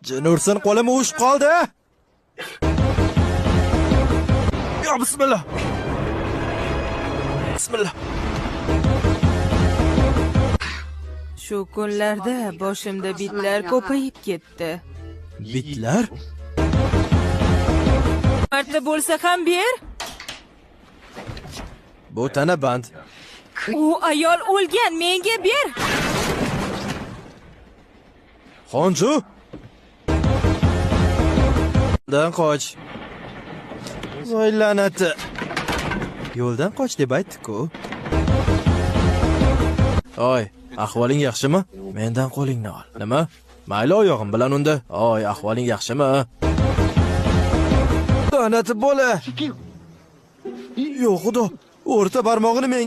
Jin ursin, qo'lim uvushib qoldi. Yo bismillah. Bismillah. Shu kunlarda boshimda bitlar ko'payib ketdi. Bitlar? Marta bo'lsa ham ber. Bu tana band. U ayol o'lgan, menga ber. Xonju. Dan qoch. Voy la'nati. Yo'ldan qoch deb aytdi-ku. Oy, ahvoling yaxshimi? Mendan qo'lingni ol. Nima? Mayli oyog'im bilan unda. Oy, ahvoling yaxshimi? La'nati bola. Yo'q xudo, o'rta barmog'ini men